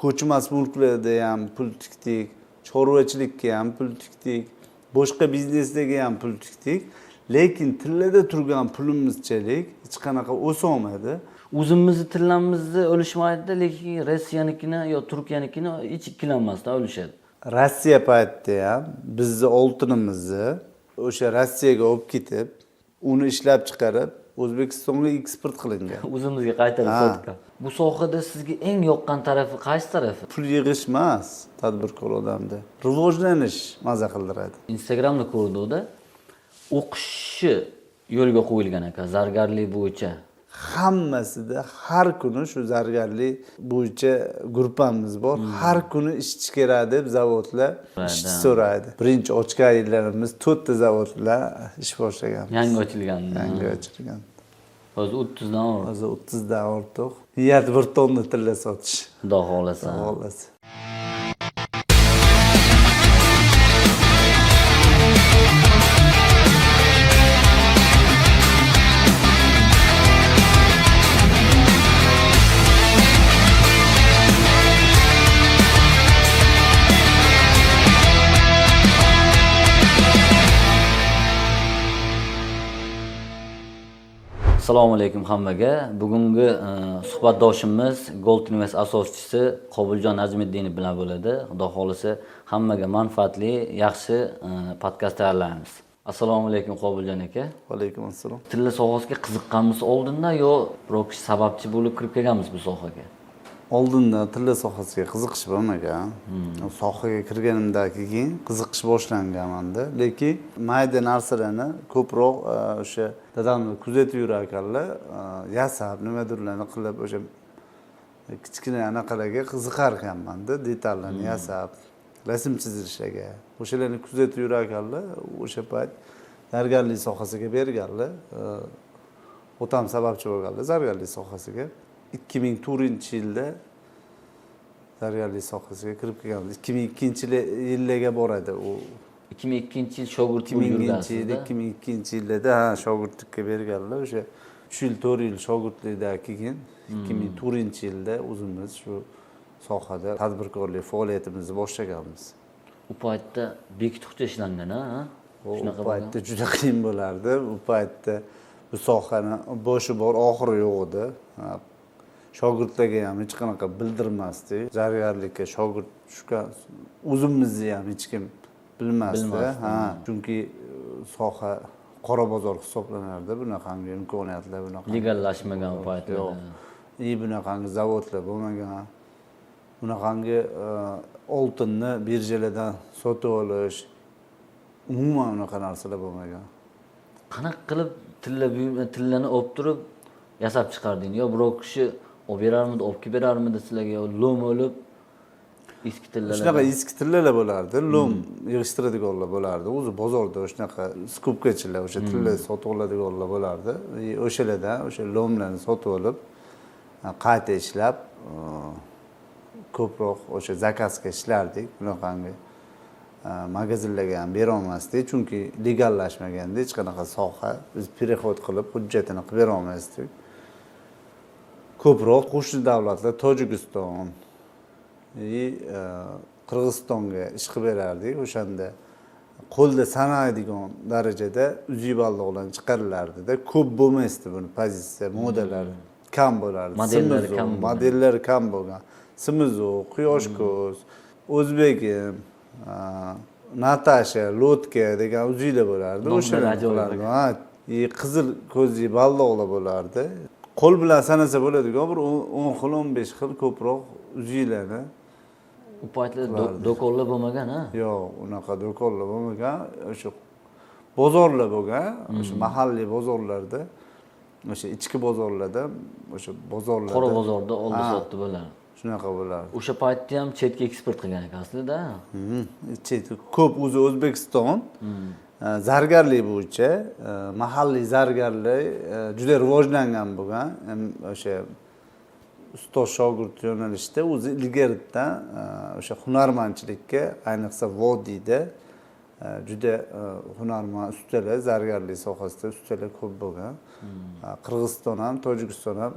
Ko'chmas mulklarda ham pul tikdik, chorvachilikka ham pul tikdik, boshqa bizneslarga ham pul tikdik. Lekin tillada turgan pulimizchalik hech qanaqa o'solmadi. O'zimizni tillamizni o'lishmaydi, lekin Rossiyanikini yo Turkiyanikini hech ikkilanmasdan o'lishadi. Rossiya paytida ham bizni oltinimizni o'sha Rossiyaga olib ketib, uni ishlab chiqarib, O'zbekistonga eksport qilingan. O'zimizga qaytarib sotgan. Bu sohada sizga eng yoqqan tarafi qaysi tarafi? Pul yig'ish emas tadbirkor odamda. Rivojlanish maza qildiradi. Instagramda ko'rdikda, o'qishi yo'lga qo'yilgan ekan zargarlik bo'yicha. Hammasida har kuni shu zargarlik bo'yicha gruppamiz bor. Har kuni ishchi kerak deb zavodlar ishchi so'raydi. Birinchi ochgan yillarimiz 4 ta zavodlar ish boshlagan. Yangi ochilgan. Yangi ochilgan. Hozir 30 dan ortiq. Hozir 30 dan ortiq. Niyat 1 tonna tilla sotish. Xudo xohlasa. Xudo xohlasa. Assalomu alaykum hammaga. Bugungi suhbatdoshimiz Gold Invest asoschisi Qobiljon Najmiddinov bilan bo'ladi. Xudo xohlasa hammaga manfaatli, yaxshi podkast tayyorlaymiz. Assalomu alaykum Qobiljon aka. Va alaykum assalom. Tilla sohasiga qiziqqanmiz oldindan yo biror kishi sababchi bo'lib kirib kelganmiz bu sohaga? Oldindan tilla sohasiga qiziqish bo'lmagan. Sohaga kirganimdan keyin qiziqish boshlangan menda. Lekin mayda narsalarni ko'proq o'sha dadamni kuzatib yurar ekanlar, yasab, nimadirlarni qilib o'sha kichkina anaqalarga qiziqar ekanmanda, detallarni yasab, rasm chizishlarga. O'shalarni kuzatib yurar ekanlar, o'sha payt zargarlik sohasiga berganlar. Otam sababchi bo'lganlar zargarlik sohasiga. 2004-yilda zargarlik sohasiga kirib kelganmiz. 2002-yillarga boradi u. 2002-yil shogird bo'lib 2000-yil, 2002-yilda ha shogirdlikka berganlar. O'sha 3 yil, 4 yil shogirdlikdan keyin 2004-yilda o'zimiz shu sohada tadbirkorlik faoliyatimizni boshlaganmiz. U paytda bekituqcha ishlangan, ha? U paytda juda qiyin bo'lardi. U paytda bu sohani boshi bor, oxiri yo'q edi. Shogirdlarga ham hech qanaqa bildirmasdik. Zargarlikka shogird tushgan o'zimizni ham hech kim bilmasdi. Ha, chunki soha qora bozor hisoblanardi. Bunaqangi imkoniyatlar, bunaqa legallashmagan u paytda. Yo'q. Bunaqangi zavodlar bo'lmagan. Bunaqangi oltinni birjalardan sotib olish, umuman unaqa narsalar bo'lmagan. Qanaqa qilib tillani olib turib yasab chiqarding? Yo biror kishi olib berarmidi, olib kelib berarmidi sizlarga, yo lo'm olib eski tillalar? Shunaqa eski tillalar bo'lardi, lo'm yig'ishtiradiganlar bo'lardi. O'zi bozorda shunaqa skupkachilar, o'sha tilla sotib oladiganlar bo'lardi. O'shalardan o'sha lo'mlarni sotib olib, qayta ishlab, ko'proq o'sha zakazga ishlardik. Bunaqangi magazinlarga ham bera olmasdik, chunki legallashmaganda hech qanaqa soha biz perexod qilib hujjatini qilib bera olmasdik. Ko'proq qo'shni davlatlar Tojikiston, Qirg'izistonga ish qilib berardik. O'shanda qo'lda sanaydigan darajada uzuk baldoqlarni chiqarilardida. Ko'p bo'lmasdi buni pozitsiya, modalari kam bo'lardi. Modellari kam bo'lgan. Simizu, Quyosh ko'z, O'zbegim, Natasha, Lotka degan uzuklar bo'lardi. O'shalar bo'lardi. Ha, qizil ko'zli baldoqlar bo'lardi. Qo'l bilan sanasa bo'ladigan bir 10 xil, 15 xil ko'proq uzuklarni. U paytlarda do'konlar bo'lmagan, ha? Yo'q, unaqa do'konlar bo'lmagan. O'sha bozorlar bo'lgan, o'sha mahalliy bozorlarda, o'sha ichki bozorlarda, o'sha bozorlarda, qora bozorda oldi sotdi bo'lardi. Shunaqa bo'lardi. O'sha paytda ham chetga eksport qilgan ekansizlar-da. Chet ko'p o'zi O'zbekiston zargarlik bo'yicha mahalliy zargarlik juda rivojlangan bo'lgan. O'sha ustoz shogird yo'nalishida o'zi ilgaridan o'sha hunarmandchilikka, ayniqsa vodiyda juda hunarmand ustalar, zargarlik sohasida ustalar ko'p bo'lgan. Qirg'iziston ham, Tojikiston ham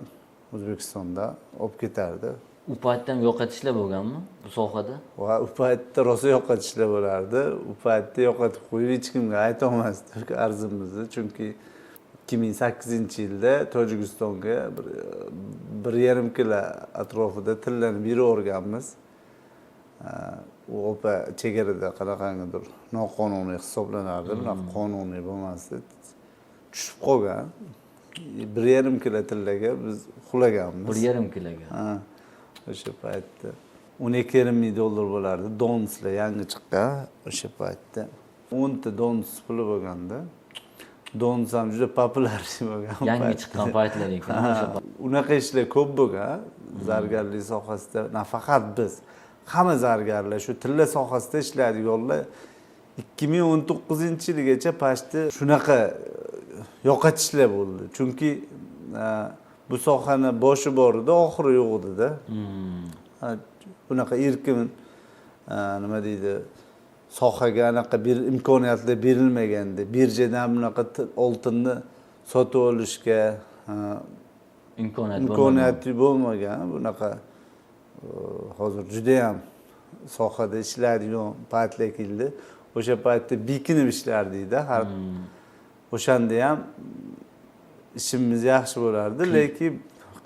O'zbekistonda olib ketardi. U paytda ham yo'qotishlar bo'lganmi bu sohada? Va u paytda rosa yo'qotishlar bo'lardi. U paytda yo'qotib qo'yib hech kimga aytolmasdik arzimizni, chunki 2008-yilda Tojikistonga 1,5 kilo atrofida tillani berib yuborganmiz. U opa chegarada qanaqangidir noqonuniy hisoblanardi, bunaqa qonuniy bo'lmasdi. Tushib qolgan. 1,5 kilo tillaga biz uxlaganmiz. 1,5 kiloga. Ha, o'sha paytda 12,5 ming dollar bo'lardi. Donslar yangi chiqqan o'sha paytda. 10 ta dons puli bo'lganda. Dons ham juda populyar bo'lgan. Yangi chiqqan paytlar ekan. Unaqa ishlar ko'p bo'lgan zargarlik sohasida. Nafaqat biz, hamma zargarlar shu tilla sohasida ishlaydiganlar 2019-yilgacha pashti shunaqa yo'qotishlar bo'ldi. Chunki bu sohani boshi bor edi, oxiri yo'q edi-da. Bunaqa erkin nima deydi, sohaga anaqa bir imkoniyatlar berilmagandi. Birjadan bunaqa oltinni sotib olishga imkoniyati bo'lmagan. Bunaqa hozir juda ham sohada ishlaydigan paytlar keldi. O'sha paytda bekinib ishlardik-da. Har o'shanda ham ishimiz yaxshi bo'lardi, lekin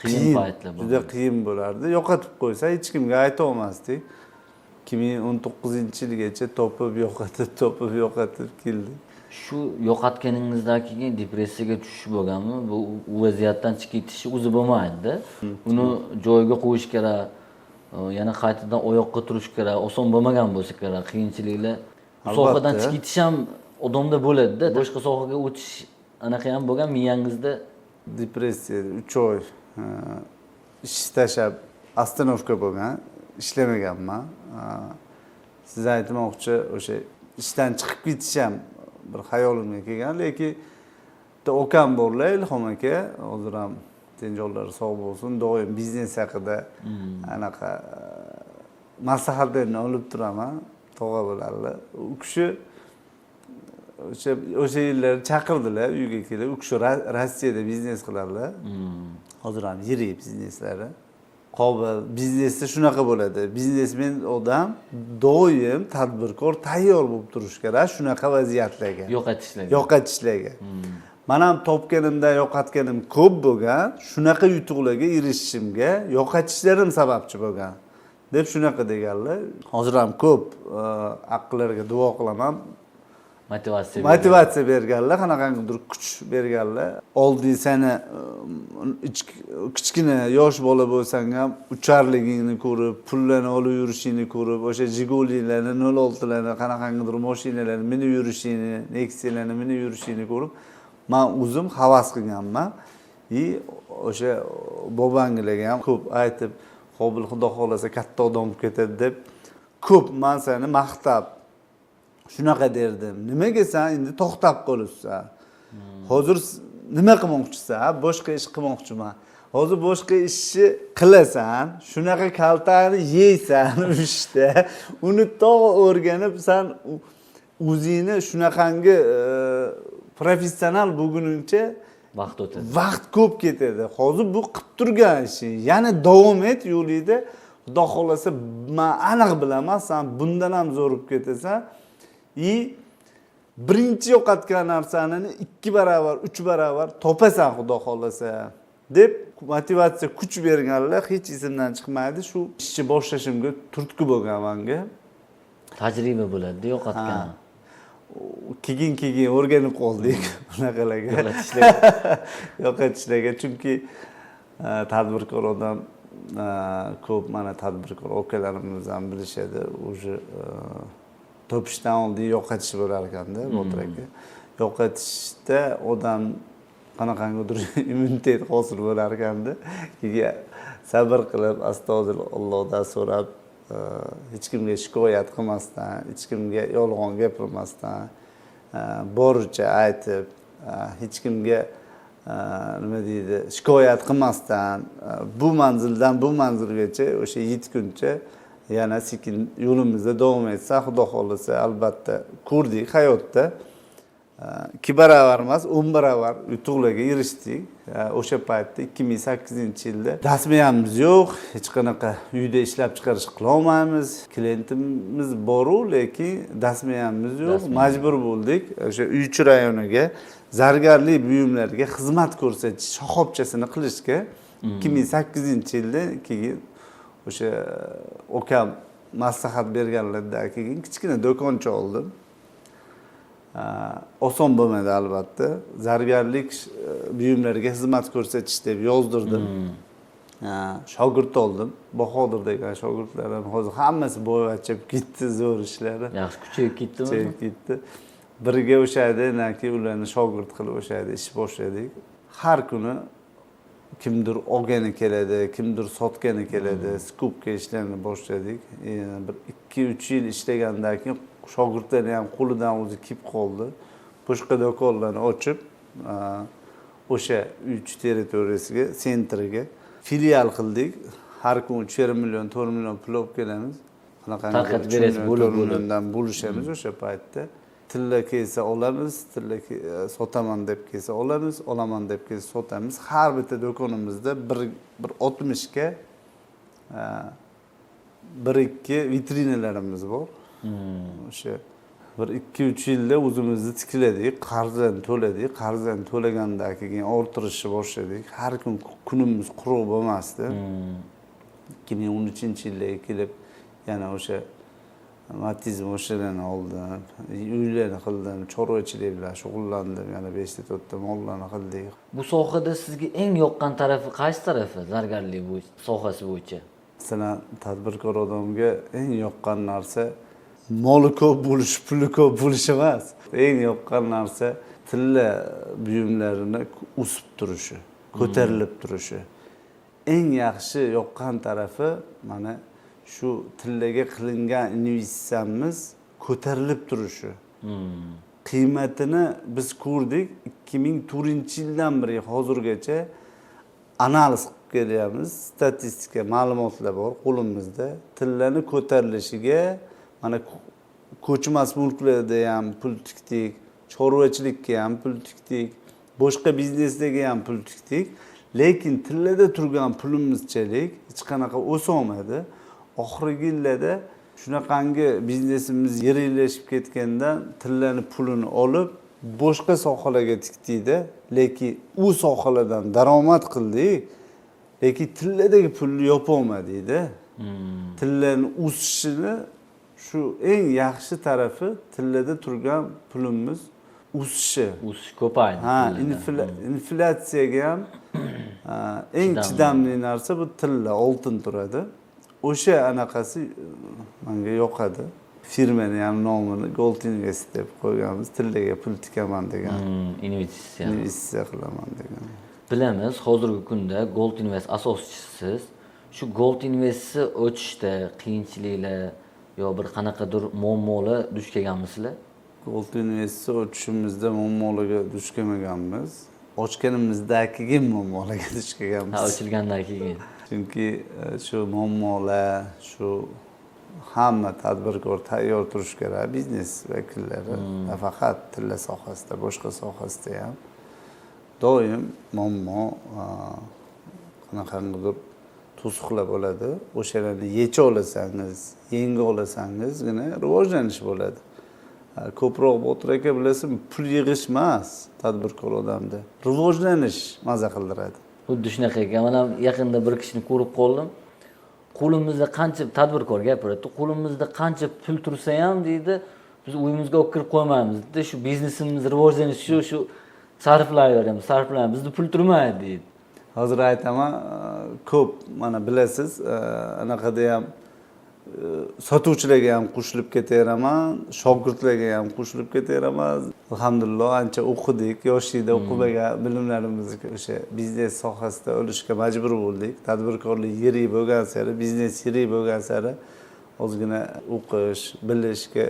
qiyin paytlar bo'ldi. Juda qiyin bo'lardi. Yo'qotib qo'ysa hech kimga ayta olmasdik. 2019-yilgacha topib yo'qotib, topib yo'qotib keldik. Shu yo'qotganingizdan keyin depressiyaga tushish bo'lganmi? Bu vaziyatdan chiqib ketish o'zi bo'lmaydi-da. Uni joyiga qo'yish kerak, yana qaytadan oyoqqa turish kerak. Oson bo'lmagan bo'lsa kerak, qiyinchiliklar. Bu sohadan chiqib ketish ham odamda bo'ladi-da. Boshqa sohaga o'tish anaqa ham bo'lgan miyangizda. Depressiya 3 oy ish tashlab ostanovka bo'lgan, ishlamaganman. Siz aytmoqchi, o'sha ishdan chiqib ketish ham bir xayolimga kelgan, lekin bitta okam borlar, Ilhom aka, hozir ham tenjonlari sog' bo'lsin, doim biznes haqida anaqa maslahatlarni olib turaman, tog'a bo'ladilar. U kishi o'sha yillar chaqirdilar uyga kelib, u kishi Rossiyada biznes qiladilar. Hozir ham yirik bizneslari. Qobil biznesda shunaqa bo'ladi. Biznesmen odam doim tadbirkor tayyor bo'lib turishi kerak shunaqa vaziyatlarga. Yo'qotishlarga. Yo'qotishlarga. Men ham topganimdan yo'qotganim ko'p bo'lgan, shunaqa yutuqlarga erishishimga yo'qotishlarim sababchi bo'lgan deb shunaqa deganlar. Hozir ham ko'p aqllarga duo qilaman. Motivatsiya motivatsiya berganlar, qanaqangidir kuch berganlar. Oldin seni kichkina yosh bola bo'lsang ham ucharligingni ko'rib, pullarni olib yurishingni ko'rib, o'sha Jigulilarni, 06larni, qanaqangidir mashinalarni minib yurishingni, Nexia'larni minib yurishingni ko'rib, men o'zim havas qilganman. И o'sha bobanglarga ham ko'p aytib, Qobil xudo xohlasa katta odam bo'lib ketadi deb ko'p men seni maqtab shunaqa derdim. Nimaga sen endi to'xtab qolibsan? Hozir nima qilmoqchisan? Boshqa ish qilmoqchiman. Hozir boshqa ishni qilasan, shunaqa kaltani yeysan ishda. Uni tog' o'rganib sen o'zingni shunaqangi professional bo'lguningcha vaqt o'tadi. Vaqt ko'p ketadi. Hozir bu qilib turgan ishing. Yana davom et yo'lingda. Xudo xohlasa men aniq bilaman, sen bundan ham zo'r bo'lib ketasan. И birinchi yo'qotgan narsani 2 barobar, 3 barobar topasan xudo xohlasa deb motivatsiya kuch berganlar hech esimdan chiqmaydi. Shu ishni boshlashimga turtki bo'lgan menga. Tajriba bo'ladi yo'qotgan. Keyin keyin o'rganib qoldik bunaqalarga. Yo'qotishlarga. Yo'qotishlarga, chunki tadbirkor odam ko'p mana tadbirkor akalarimiz ham bilishadi, уже topishdan oldin yo'qotish bo'lar ekanda, Botir aka. Yo'qotishda odam qanaqangidir immunitet hosil bo'lar ekanda. Keyin sabr qilib, astoydil Allohdan so'rab, hech kimga shikoyat qilmasdan, hech kimga yolg'on gapirmasdan, boricha aytib, hech kimga nima deydi, shikoyat qilmasdan, bu manzildan bu manzilgacha o'sha yetguncha yana sekin yo'limizda davom etsa, Xudo xohlasa albatta ko'rdik hayotda. 2 baravar emas, 10 baravar yutuqlarga erishdik. O'sha paytda, 2008-yilda rasmiyamiz yo'q, hech qanaqa uyda ishlab chiqarish qilolmaymiz. Klientimiz boru, lekin rasmiyamiz yo'q. Majbur bo'ldik o'sha Uychi rayoniga zargarlik buyumlariga xizmat ko'rsatish shoxobchasini qilishga. 2008-yilda keyin o'sha ukam maslahat berganlaridan keyin kichkina do'koncha oldim. Oson bo'lmadi albatta. Zargarlik buyumlariga xizmat ko'rsatish deb yozdirdim. Shogird oldim. Bahodir degan shogirdlarim hozir hammasi boyvachcha bo'lib ketdi, zo'r ishlari. Yaxshi kuchayib ketdimi? Kuchayib ketdi. Birga o'sha yerda ularni shogird qilib, o'sha yerda ish boshladik. Har kuni kimdir olgani keladi, kimdir sotgani keladi. Скупка ishlarini boshladik. Bir 2-3 yil ishlagandan keyin shogirdlarni ham qo'lidan o'zi kelib qoldi. Boshqa do'konlarni ochib, o'sha uch territoriyasiga, центр iga filial qildik. Har kun 3,5 million, 4 million pul olib kelamiz. Qanaqangi Tarqatib 3 berasiz, million, bo'lib 4 bo'lib. milliondan bo'lishamiz o'sha paytda. Tilla kelsa olamiz, tilla sotaman deb kelsa olamiz, olaman deb kelsa sotamiz. Har bitta do'konimizda bir 60ga bir ikki vitrinalarimiz bor. O'sha bir 2-3 yilda o'zimizni tikladik, qarzlarni to'ladik. Qarzlarni to'lagandan keyin orttirishni boshladik. Har kun kunimiz quruq bo'lmasdi. 2013-yilga kelib yana o'sha Matiz mashinani oldim, uylarni qildim, chorvachilik bilan shug'ullandim, yana beshta, to'rtta mollarni qildik. Bu sohada sizga eng yoqqan tarafi qaysi tarafi, zargarlik sohasi bo'yicha? Masalan, tadbirkor odamga eng yoqqan narsa moli ko'p bo'lishi, puli ko'p bo'lishi emas. Eng yoqqan narsa tilla buyumlarini o'sib turishi, ko'tarilib turishi. Eng yaxshi yoqqan tarafi mana shu tillaga qilingan investitsiyamiz ko'tarilib turishi. Qiymatini biz ko'rdik, 2004-yildan beri hozirgacha analiz qilib kelyapmiz. Statistika, ma'lumotlar bor qo'limizda. Tillani ko'tarilishiga mana ko'chmas mulklarda ham pul tikdik, chorvachilikka ham pul tikdik, boshqa bizneslarga ham pul tikdik. Lekin tillada turgan pulimizchalik hech qanaqa o'solmadi. Oxirgi yillarda shunaqangi biznesimiz yiriklashib ketgandan tillani pulini olib boshqa sohalarga tikdikda, lekin u sohalardan daromad qildik, lekin tilladagi pulni yopolmadikda. Tillani o'sishini shu eng yaxshi tarafi tillada turgan pulimiz o'sishi. O'sish ko'paydi. Ha, tillada. Inflyatsiyaga ham eng Chidamli. chidamli narsa bu tilla, oltin turadi. O'sha anaqasi menga yoqadi. Firmani ham nomini Gold Invest deb qo'yganmiz. Tillaga pul tikaman degan. Investitsiya. Investitsiya qilaman degan. Bilamiz, hozirgi kunda Gold Invest asoschisiz. Shu Gold Investni o'tishda qiyinchiliklar yo bir qanaqadir muammolar duch kelganmisizlar? Gold Investni ochishimizda muammolarga duch kelmaganmiz. Ochganimizdan keyin muammolarga duch kelganmiz. Ha, ochilgandan keyin. Chunki shu muammolar, shu hamma tadbirkor tayyor turishi kerak, biznes vakillari, nafaqat tilla sohasida, boshqa sohasida ham doim muammo, qanaqangidir to'siqlar bo'ladi. O'shalarni yecha olasangiz, yenga olasangizgina rivojlanish bo'ladi. Ko'proq, Botir aka, bilasizmi, pul yig'ish emas, tadbirkor odamda rivojlanish maza qildiradi. Xuddi shunaqa ekan. Mana yaqinda bir kishini ko'rib qoldim. Qo'limizda qancha, tadbirkor gapiradi, qo'limizda qancha pul tursa ham, deydi, biz uyimizga olib kirib qo'ymaymiz deydi. Shu biznesimiz rivojlanishi shu sarflayveramiz, sarflaymiz, bizda pul turmaydi, deydi. Hozir aytaman, ko'p mana bilasiz, anaqada ham sotuvchilarga ham qo'shilib ketaveraman, shogirdlarga ham qo'shilib ketaveraman. Alhamdulillah, ancha o'qidik, yoshlikda o'qimagan bilimlarimizni o'sha biznes sohasida olishga majbur bo'ldik. Tadbirkorlik yirik bo'lgan sari, biznes yirik bo'lgan sari ozgina o'qish, bilishga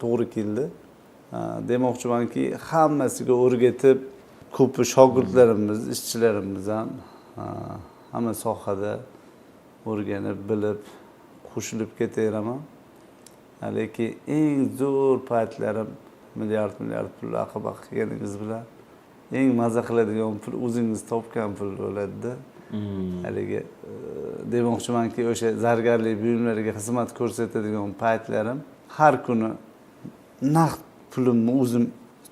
to'g'ri keldi. Demoqchimanki, hammasiga o'rgatib, ko'pi shogirdlarimiz, ishchilarimiz ham hamma sohada o'rganib, bilib, qo'shilib ketaveraman. Lekin eng zo'r paytlarim Milliard milliard pul aqba qilganingiz bilan eng maza qiladigan pul o'zingiz topgan pul bo'ladida. Haligi demoqchimanki, o'sha zargarlik buyumlariga xizmat ko'rsatadigan paytlarim har kuni naqd pulimni o'zim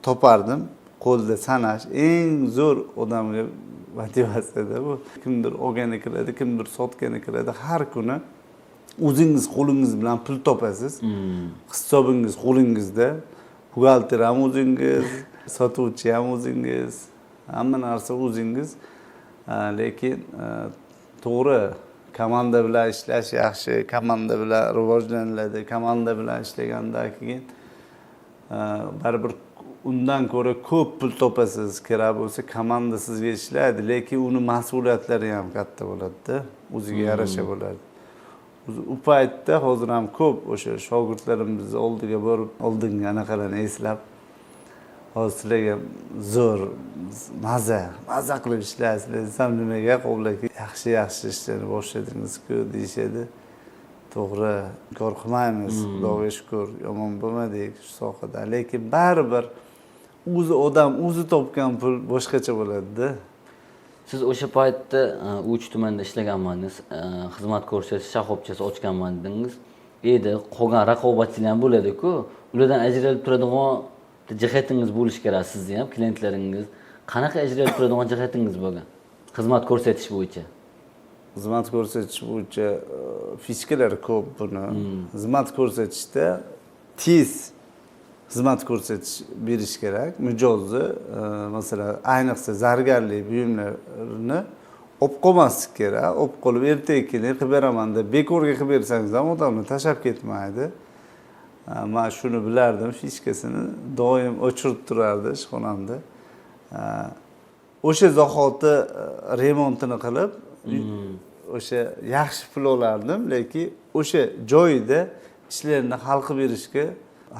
topardim. Qo'lda sanash eng zo'r odamga motivatsiyada bu. Kimdir olgani kiradi, kimdir sotgani kiradi. Har kuni o'zingiz qo'lingiz bilan pul topasiz. Hisobingiz qo'lingizda. Buxgalter ham o'zingiz, sotuvchi ham o'zingiz, hamma narsa o'zingiz. Lekin to'g'ri, komanda bilan ishlash yaxshi, komanda bilan rivojlaniladi. Komanda bilan ishlagandan keyin baribir undan ko'ra ko'p pul topasiz. Kerak bo'lsa, komanda sizga ishlaydi, lekin uni mas'uliyatlari ham katta bo'ladida, o'ziga yarasha bo'ladi. O'zi u paytda, hozir ham ko'p o'sha shogirdlarimizni oldiga borib, oldingi anaqalarni eslab, hozir sizlarga zo'r, maza maza qilib ishlaysizlar desam, nimaga, Qobil aka, yaxshi yaxshi ishlarni boshladingizku, deyishadi. To'g'ri, inkor qilmaymiz, Xudoga shukur, yomon bo'lmadik shu sohada, lekin baribir o'zi odam o'zi topgan pul boshqacha bo'ladida. Siz o'sha paytda Uch tumanda ishlaganmandingiz, xizmat ko'rsatish shoxobchasi ochganman dedingiz. Endi qolgan raqobatchilar ham bo'ladi-ku. Ulardan ajralib turadigan jihatingiz bo'lishi kerak sizni ham, klientlaringiz. Qanaqa ajralib turadigan jihatingiz bo'lgan? Xizmat ko'rsatish bo'yicha. Xizmat ko'rsatish bo'yicha фишка lar ko'p buni. Xizmat ko'rsatishda tez xizmat ko'rsatish berish kerak mijozni. Masalan, ayniqsa zargarlik buyumlarini olib qolmaslik kerak. Olib qolib, ertaga keling, qilib beraman deb bekorga qilib bersangiz ham odamni tashlab ketmaydi. Man shuni bilardim, фишка sini doim o'chirib turardi ishxonamda. O'sha zahoti remontini qilib, o'sha yaxshi pul olardim, lekin o'sha joyida ishlarni hal qilib berishga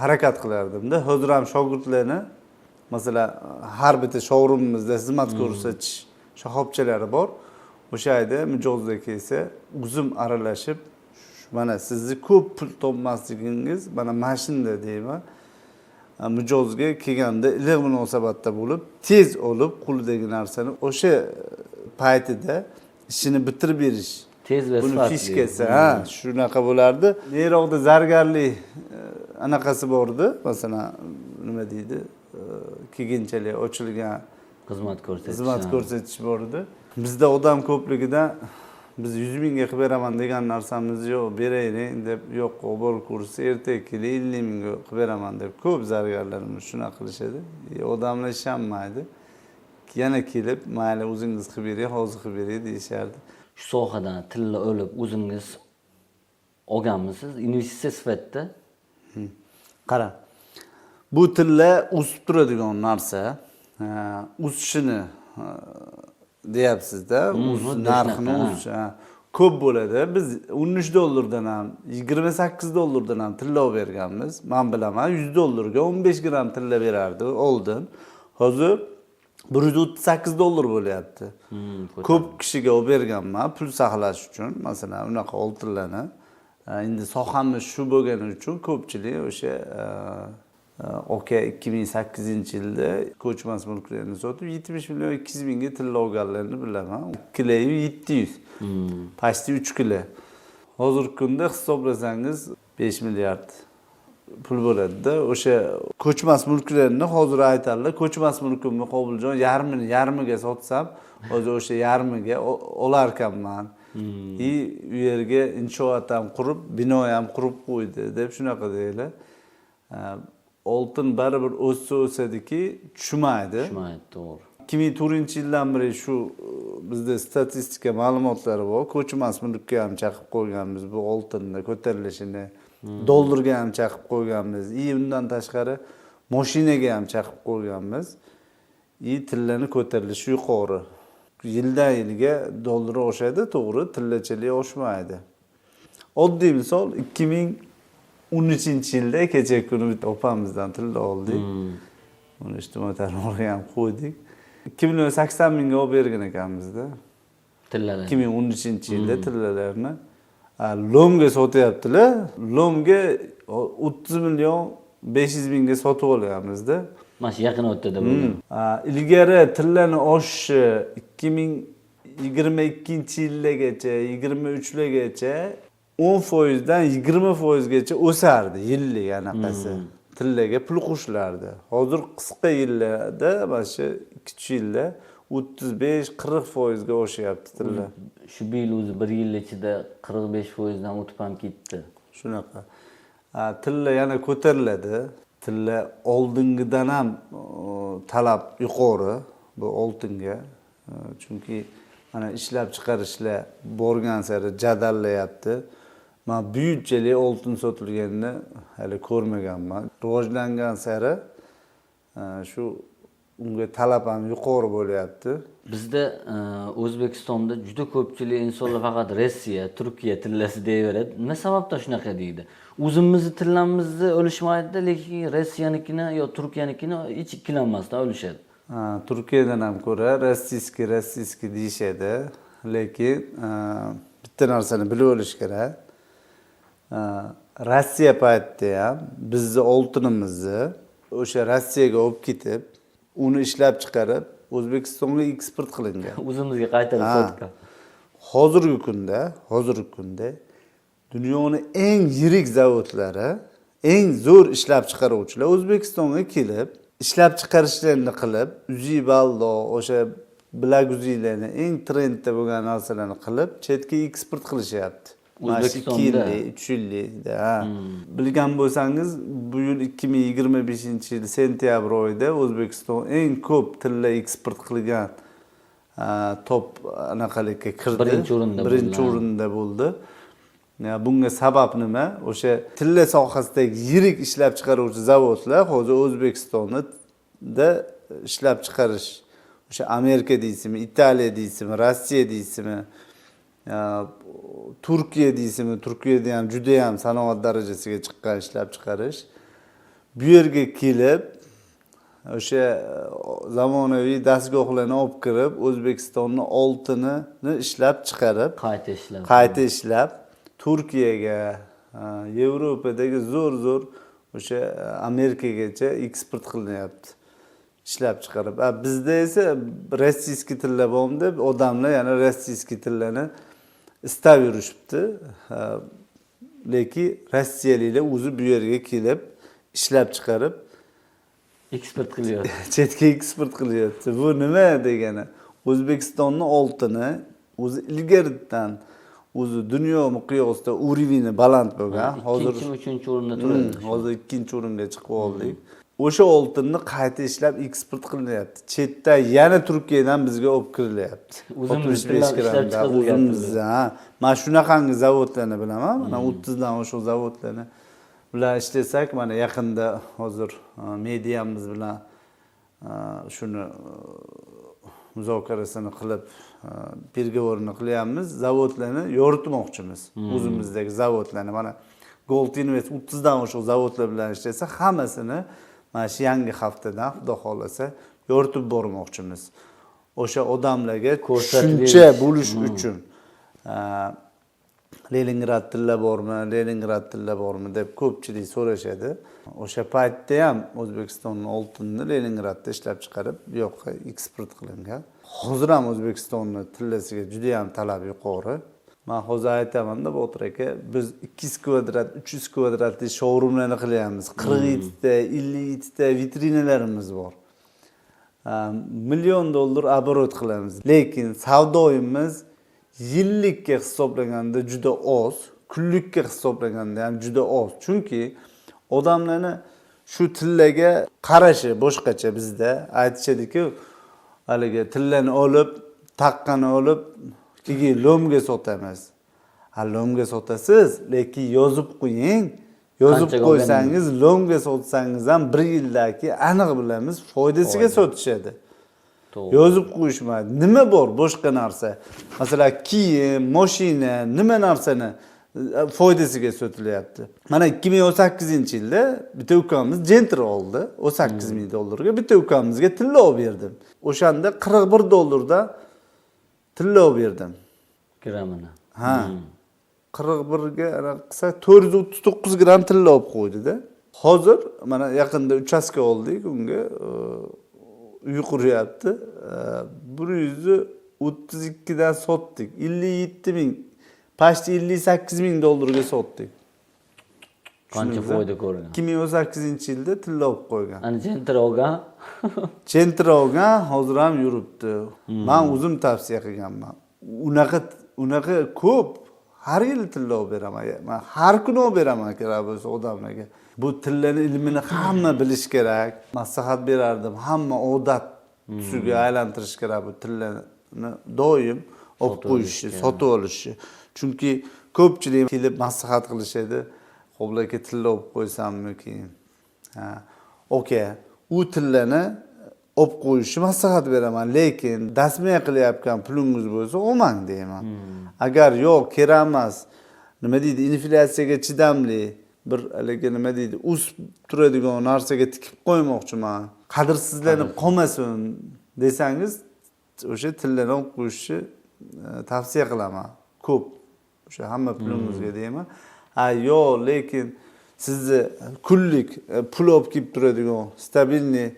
harakat qilardimda. Hozir ham shogirdlarni, masalan, har bitta showroomimizda xizmat ko'rsatish shoxobchalari bor. O'sha yerda mijozlar kelsa, o'zim aralashib, mana sizni ko'p pul topmasligingiz mana shunda deyman. Mijozga kelganda iliq munosabatda bo'lib, tez olib, qo'lidagi narsani o'sha paytida ishini bitirib berish. Tez va Buni sifatli. Фишка si ha shunaqa bo'lardi. Neriroqda zargarlik anaqasi bor edi, masalan, nima deydi, keyinchalik ochilgan xizmat ko'rsatish. Xizmat ko'rsatish bor edi. Bizda odam ko'pligidan biz 100 mingga qilib beraman degan narsamiz yo'q, beraylik deb, yo'q, olib borib ko'rsa, ertaga keling, 50 mingga qilib beraman deb ko'p zargarlarimiz shunaqa qilishadi. Odamlar ishonmaydi, yana kelib, mayli, o'zingiz qilib bering, hozir qilib bering, deyishardi. Shu sohadan tilla olib o'zingiz olganmisiz investitsiya sifatida? Qara, bu tilla o'sib turadigan narsa. O'sishini deyapsizda, xuddi narxini shunaqa, ha. o'sishi, ha, ko'p bo'ladi. Biz 13 dollardan ham, 28 dollardan ham tilla olib berganmiz. Man bilaman, 100 dollarga 15 gramm tilla berardi oldin. Hozir 138 dollar bo'lyapti. Ko'p kishiga olib berganman pul saqlash uchun, masalan, unaqa oltinlarni. Endi sohamiz shu bo'lgani uchun ko'pchilik o'sha aka 2008-yilda ko'chmas mulklarni sotib, 70 million 200 mingga tilla olganlarni bilaman. 2 kiloyu 700, почти 3 kilo. Hozirgi kunda hisoblasangiz, 5 milliard pul bo'ladida. O'sha ko'chmas mulklarni hozir aytadilar, ko'chmas mulkimni, Qobiljon, yarmini yarmiga sotsam, hozir o'sha yarmiga olarkanman и u yerga inshoot ham qurib, bino ham qurib qo'ydi, deb shunaqa deydilar. Oltin baribir o'ssa o'sadiki, tushmaydi. Tushmaydi, to'g'ri. 2004-yildan beri shu bizda statistika ma'lumotlari bor. Ko'chmas mulkka ham chaqib qo'yganmiz bu oltinni ko'tarilishini, dollarga ham chaqib qo'yganmiz и undan tashqari moshinaga ham chaqib qo'yganmiz. И tillani ko'tarilishi yuqori, yildan yilga dollar oshadi, to'g'ri, tillachalik oshmaydi. Oddiy misol, 2013-yilda kecha kuni bitta opamizdan tilla oldik, uni ijtimoiy tarmoqga ham qo'ydik, 2 million 80 mingga olib bergan ekanmizda. Tillalar. 2013-yilda tillalarni. Лом ga sotyaptilar, лом ga 30 million. 500 mingga sotib olyapmizda. Mana shu yaqin o'rtada bo'lgan. Ilgari tillani oshishi 2022 yilgacha, 23 gacha 10 foizdan 20 foizgacha o'sardi yillik anaqasi. Tillaga pul qo'shilardi. Hozir qisqa yillarda, mana shu 2-3 yilda 35-40 foizga oshyapti tilla. Shu bu yil o'zi bir yil ichida 45 foizdan o'tib ham ketdi. Shunaqa. Tilla yana ko'tariladi. Tilla oldingidan ham talab yuqori bu oltinga. Chunki mana ishlab chiqarishlar borgan sari jadallayapti. Man buyukchalik oltin sotilganini hali ko'rmaganman. Rivojlangan sari shu unga talab ham yuqori bo'lyapti. Bizda O'zbekistonda juda ko'pchilik insonlar faqat Rossiya, Turkiya tillasi deyaveradi. Nima sababdan shunaqa deydi? O'zimizni tillamizni olishmaydi, lekin Rossiyanikini yo Turkiyanikini hech ikkilanmasdan olishadi. Ha, Turkiyadan ham ko'ra российский, российский deyishadi, lekin bitta narsani bilib olish kerak. Rossiya paytida ham bizni oltinimizni o'sha Rossiyaga olib ketib, uni ishlab chiqarib, O'zbekistonga eksport qilingan. O'zimizga qaytarib sotgan. Hozirgi kunda dunyoni eng yirik zavodlari, eng zo'r ishlab chiqaruvchilar O'zbekistonga kelib ishlab chiqarishlarini qilib, uzi baldo, o'sha bilaguzuklarni, eng trendda bo'lgan narsalarni qilib, chetga eksport qilishyapti. Mana shu 2 O'zbekistonda? yillik, 3 yillikda, ha. Bilgan bo'lsangiz, bu yil, 2025 yil sentyabr oyida O'zbekiston eng ko'p tilla eksport qilgan top anaqalikka kirdi. Birinchi o'rinda Birinchi bo'ldi. o'rinda bo'ldi. Ya, bunga sabab nima? O'sha tilla sohasidagi yirik ishlab chiqaruvchi zavodlar hozir O'zbekistonda ishlab chiqarish, o'sha Amerika deysizmi, Italiya deysizmi, Rossiya deysizmi, ya, Turkiya deysizmi, Turkiyada ham judayam sanoat darajasiga chiqqan ishlab chiqarish, bu yerga kelib o'sha zamonaviy dastgohlarni olib kirib, O'zbekistonni oltinini ishlab chiqarib, Qayta ishlab. Qayta ishlab, Turkiyaga, Yevropadagi zo'r zo'r o'sha Amerikagacha eksport qilinyapti ishlab chiqarib. A bizda esa российский tilla bormi deb odamlar yana российский tillani istab yurishibdi. Lekin rossiyaliklar o'zi bu yerga kelib ishlab chiqarib, eksport qilyapti. Chetga eksport qilyapti. Bu nima degani? O'zbekistonni oltini o'zi ilgaridan o'zi dunyo miqyosida уровень i baland bo'lgan. Hozir Ikkinchimi, uchinchi o'rinda turadi. Hozir ikkinchi o'ringa chiqib oldik. O'sha oltinni qayta ishlab eksport qilinyapti. Chetdan yana Turkiyadan bizga olib kirilyapti. O'zimiz 65 ishlab grammda chiqarilyapti. O'zimizni, ha. Man shunaqangi zavodlarni bilaman. Mana 30 dan oshiq zavodlarni bilan ishlasak, mana yaqinda hozir mediamiz bilan shuni muzokarasini qilib, переговор ini qilyapmiz. Zavodlarni yoritmoqchimiz. O'zimizdagi zavodlarni, mana Gold Invest 30 dan oshiq zavodlar bilan ishlasa, hammasini mana shu yangi haftadan, xudo xohlasa, yoritib bormoqchimiz. O'sha odamlarga Ko'rsatib tushuncha berish. Bo'lish uchun. Leningrad tilla bormi, Leningrad tilla bormi deb ko'pchilik so'rashadi. O'sha paytda ham O'zbekistonni oltinini Leningradda ishlab chiqarib, bu yoqqa eksport qilingan. Hozir ham O'zbekistonni tillasiga juda ham talab yuqori. Man hozir aytamanda, Botir aka, biz 200 kvadrat, 300 kvadratli showroomlarni qilyapmiz. 47 ta, 57 ta vitrinalarimiz bor. Million dollar оборот qilamiz, lekin savdoyimiz yillikka hisoblaganda juda oz, kunlikka hisoblaganda ham juda oz, chunki odamlarni shu tillaga qarashi boshqacha. Bizda aytishadiku, haligi tillani olib, taqqani olib, keyin лом ga sotamiz. Ha, лом ga sotasiz, lekin yozib qo'ying. Yozib Qanchaga qo'ysangiz, лом ga sotsangiz ham, bir yildan keyin aniq bilamiz, foydasiga sotishadi. To'g'ri. Yozib qo'yishmaydi. Nima bor boshqa narsa, masalan, kiyim, moshina, nima narsani foydasiga sotilyapti? Mana 2018-yilda bitta ukamiz Gentra oldi 18 ming dollarga. Bitta ukamizga tilla olib berdim. O'shanda 41 dollarda tilla olib berdim. Grammini. Ha, 41 ga anaqa qilsa, 439 gramm tilla olib qo'ydida. Hozir mana yaqinda uchastka oldik unga, uy quryapti. 132 dan sotdik, 57 ming, почти 58 ming dollarga sotdik. Qancha Tushundingizmi? foyda ko'rgan. 2018-yilda tilla olib qo'ygan. Ana Gentra olgan. Gentra olgan, hozir ham yuribdi. Man o'zim tavsiya qilganman. Unaqa ko'p, har yili tilla olib beraman. Man har kuni olib beraman kerak bo'lsa odamlarga. Bu tillani ilmini hamma bilish kerak. Maslahat berardim, hamma odat tusiga aylantirish kerak bu tillani doim olib qo'yishni, sotib olishni. Chunki ko'pchilik kelib maslahat qilishadi: "Qobil aka, tilla olib qo'ysammikin?" Ha, okey, u tillani olib qo'yishni maslahat beraman, lekin досмия qilayotgan pulingiz bo'lsa, olmang deyman. Agar yo'q, kerak emas, nima deydi, inflyatsiyaga chidamli bir haligi, nima deydi, o'sib turadigan narsaga tikib qo'ymoqchiman, qadrsizlanib qolmasin desangiz, o'sha tillani olib qo'yishni tavsiya qilaman ko'p, o'sha hamma pulingizga deyman. Ha, yo'q, lekin sizni kunlik pul olib kelib turadigan, стабильный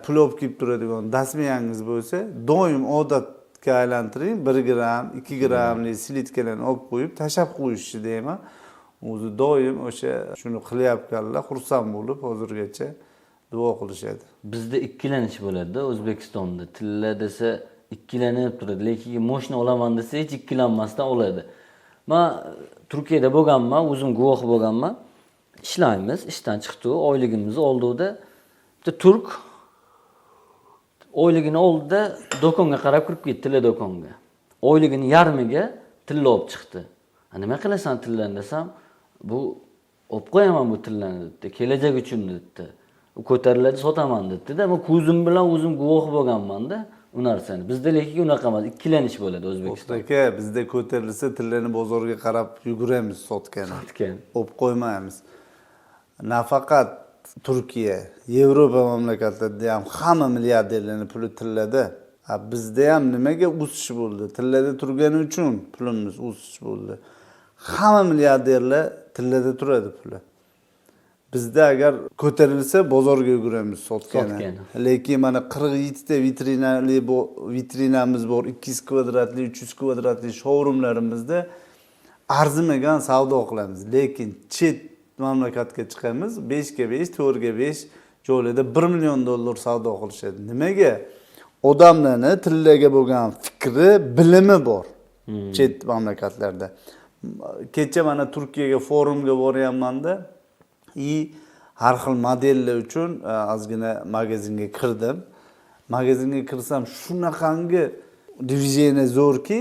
pul olib kelib turadigan досмия ngiz bo'lsa, doim odatga aylantiring, 1 gramm, 2 grammli слитка larni olib qo'yib, tashlab qo'yishni deyman. O'zi doim o'sha shuni qilayotganlar xursand bo'lib, hozirgacha duo qilishadi. Bizda ikkilanish bo'ladida O'zbekistonda. Tilla desa ikkilanib turadi, lekin moshina olaman desa hech ikkilanmasdan oladi. Man Turkiyada bo'lganman, o'zim guvoh bo'lganman. Ishlaymiz, ishdan chiqdi, oyligimizni oldikda, bitta turk oyligini oldida do'konga qarab kirib ketdi, tilla do'konga. Oyligini yarmiga tilla olib chiqdi. "A, nima qilasan tillani?" desam, "Bu olib qo'yaman bu tillani", debdi. "Kelajak uchun", debdi. "U ko'tariladi, sotaman", debdi-da. Men ko'zim bilan o'zim guvoh bo'lganman-da u narsani. Bizda lekin unaqa emas, ikkilanish bo'ladi O'zbekistonda. Aka, bizda ko'tarilsa, tillani bozorga qarab yuguramiz sotgani. Sotgan. Olib qo'ymaymiz. Nafaqat Turkiya, Yevropa mamlakatlarida ham hamma milliarderlarni puli tillada. A bizda ham nimaga o'sish bo'ldi? Tillada turgani uchun pulimiz o'sish bo'ldi. Hamma milliarderlar tillada turadi puli. Bizda agar ko'tarilsa, bozorga yuguramiz sotgani. Sotgani. Lekin mana 47 ta vitrinali vitrinamiz bor, 200 kvadratli, 300 kvadratli showroomlarimizda arzimagan savdo qilamiz. Lekin chet mamlakatga chiqamiz, 5 ga 5, 4 ga 5 joylarda 1 million dollar savdo qilishadi. Nimaga? Odamlarni tillaga bo'lgan fikri, bilimi bor chet mamlakatlarda. Kecha mana Turkiyaga forumga boryapmanda и har xil modellar uchun ozgina magazinga kirdim. Magazinga kirsam, shunaqangi движение zo'rki,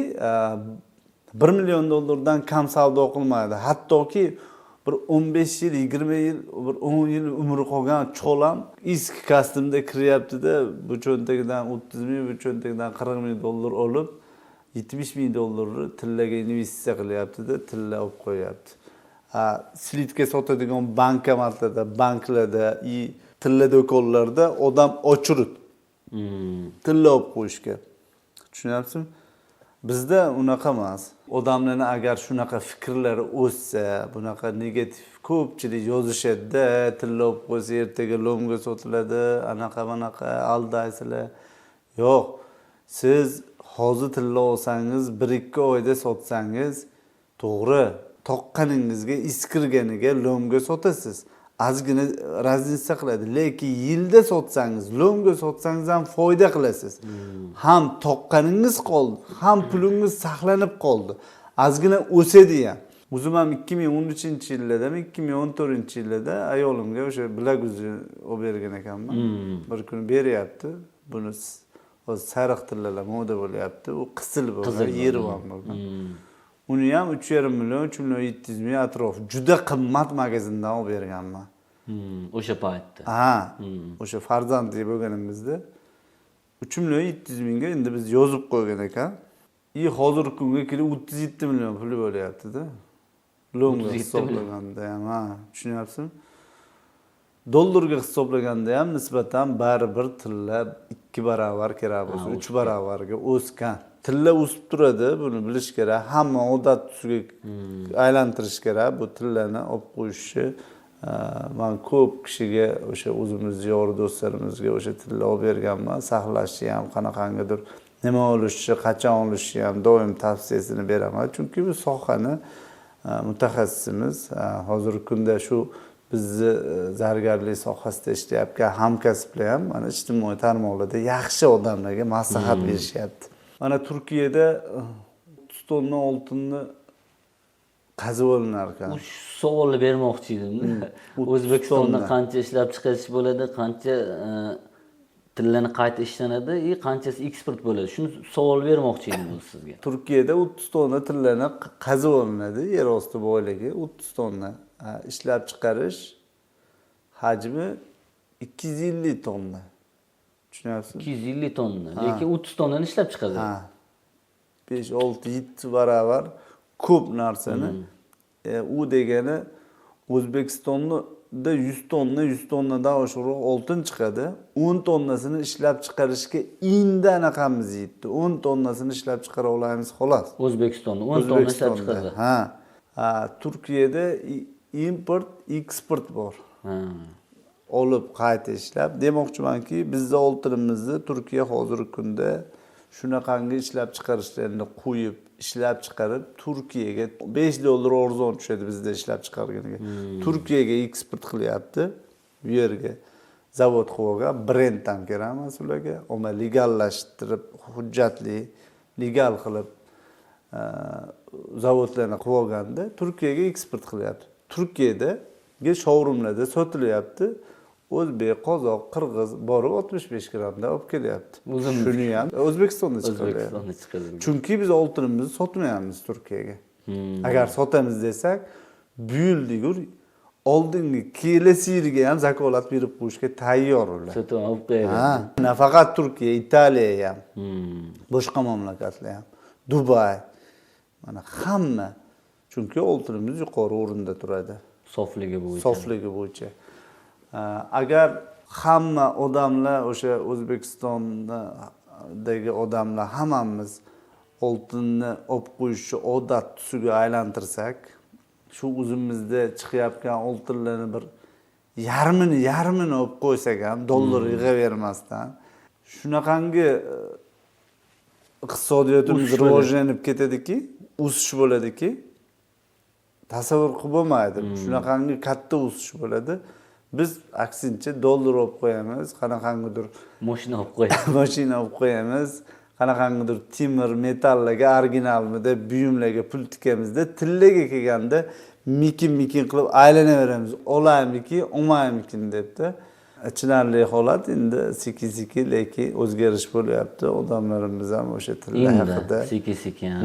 1 million dollardan kam savdo qilmaydi. Hattoki bir 15 yil, 20 yil, bir 10 yil umri qolgan chol ham eski kostyumda kiryaptida, bu cho'ntagidan 30 ming, bu cho'ntagidan 40 ming dollar olib, 70 ming dollarni tillaga investitsiya qilyaptida, tilla olib qo'yyapti. Ha, слитка sotadigan bankomatlarda, banklarda и tilla do'konlarda odam очередь tilla olib qo'yishga. Tushunyapsizmi? Bizda unaqa emas. Odamlarni agar shunaqa fikrlari o'ssa, bunaqa negativ ko'pchilik yozishadida, tilla olib qo'ysa, ertaga лом ga sotiladi, anaqa bunaqa aldaysizlar. Yo'q, siz hozir tilla olsangiz, 1-2 oyda sotsangiz, to'g'ri, toqqaningizga, iskirganiga лом ga sotasiz. Ozgina разница qiladi, lekin yilda sotsangiz, лом ga sotsangiz ham foyda qilasiz. Ham toqqaningiz qoldi, ham pulingiz saqlanib qoldi. Ozgina o'sadi ham. O'zim ham 2013-yillardami, 2014-yillarda ayolimga o'sha bilaguzuk olib bergan ekanman. Bir kuni beryapti. Buni hozir sariq tillalar moda bo'lyapti. U qizil bo'lgan, Qizil. Yerevan bo'lgan. Uni ham 3,5 million, 3 million 700 ming atrof. Juda qimmat magazindan olib berganman. O'sha paytda. Ha, o'sha farzandli bo'lganimizda 3 million 700 mingga endi biz yozib qo'ygan ekan. И hozirgi kunga kelib 37 million puli bo'lyapti-da. Лом ga 37 million. hisoblaganda ham, ha, tushunyapsizmi? Dollarga hisoblaganda ham nisbatan baribir tilla 2 barobar kerak bo'lsa, 3 barobarga o'sgan. Tilla o'sib turadi, buni bilish kerak. Hamma odat tusiga aylantirish kerak bu tillani olib qo'yishni. Man ko'p kishiga, o'sha o'zimizni yor do'stlarimizga o'sha tilla olib berganman. Saqlashni ham, qanaqangidir nima olishni, qachon olishni ham doim tavsiyasini beraman, chunki bu sohani mutaxassisimiz. Hozirgi kunda shu bizni zargarlik sohasida ishlayotgan hamkasblar ham mana ijtimoiy tarmoqlarda yaxshi odamlarga maslahat berishyapti. Mana Turkiyada 30 tonna oltinni qazib olinar ekan. Shu savolni bermoqchi edim. O'zbekistonda tonna. qancha ishlab chiqarish bo'ladi, qancha tillani qayta ishlanadi и qanchasi eksport bo'ladi? Shuni savol bermoqchi edim o'zi sizga. Turkiyada 30 tonna tillani qazib olinadi, yer osti boyligi 30 tonna. Ishlab chiqarish hajmi 250 tonna, tushunyapsizmi? 250 tonna, lekin 30 tonnani ishlab chiqadi. Ha, 5, 6, 7 baravar ko'p narsani. U degani O'zbekistonda 100 tonna, 100 tonnadan oshiqroq oltin chiqadi. 10 tonnasini ishlab chiqarishga endi anaqamiz yetdi, 10 tonnasini ishlab chiqara olamiz, xolos. O'zbekistonda 10 tonna ishlab O'zbekistonda. chiqaradi. Ha, Turkiyada import, eksport bor, olib qayta ishlab. Demoqchimanki, bizni oltinimizni Turkiya hozirgi kunda shunaqangi ishlab chiqarishlarni qo'yib, ishlab chiqarib, Turkiyaga 5 dollar arzon tushadi bizda ishlab chiqarganiga. Turkiyaga eksport qilyapti. Bu yerga zavod qilib olgan, brend ham kerak emas ularga. Ammo legallashtirib, hujjatli, legal qilib zavodlarni qilib olganda Turkiyaga eksport qilyapti. Turkiyadagi showroomlarda sotilyapti. O'zbek, qozoq, qirg'iz borib 65 grammda olib kelyapti. O'zimiz. Shuni ham O'zbekistonda chiqarilyapti. O'zbekistonda chiqarilgan. Chunki biz oltinimizni sotmayapmiz Turkiyaga. Agar sotamiz desak, bu yil degur, oldingi kelasi yilga ham vakolat berib qo'yishga tayyor ular. Sotib olib qo'yadi. Ha, nafaqat Turkiya, Italiya ham, boshqa mamlakatlar ham, Dubay, mana hamma. Chunki oltinimiz yuqori o'rinda turadi. Sofligi bo'yicha. Sofligi bo'yicha. Agar hamma odamlar, o'sha O'zbekistondagi odamlar, hammamiz oltinni olib qo'yishni odat tusiga aylantirsak, shu o'zimizda chiqayotgan oltinlarni bir yarmini yarmini olib qo'ysak ham, dollar yig'avermasdan, shunaqangi iqtisodiyotimiz O'sish bo'ladi. rivojlanib ketadiki, o'sish bo'ladiki, tasavvur qilib bo'lmaydi. Shunaqangi katta o'sish bo'ladi. Biz aksincha dollar olib qo'yamiz, qanaqangidir Moshina olib qo'yadi. mashina olib qo'yamiz, qanaqangidir temir, metallarga, originalmi deb buyumlarga pul tikamizda, tillaga kelganda mikin mikin qilib aylanaveramiz, olaymikin, olmaymikin debdi. Achinarli holat. Endi sekin sekin lekin o'zgarish bo'lyapti. Odamlarimiz ham o'sha tilla Endi haqida sekin sekin, ha.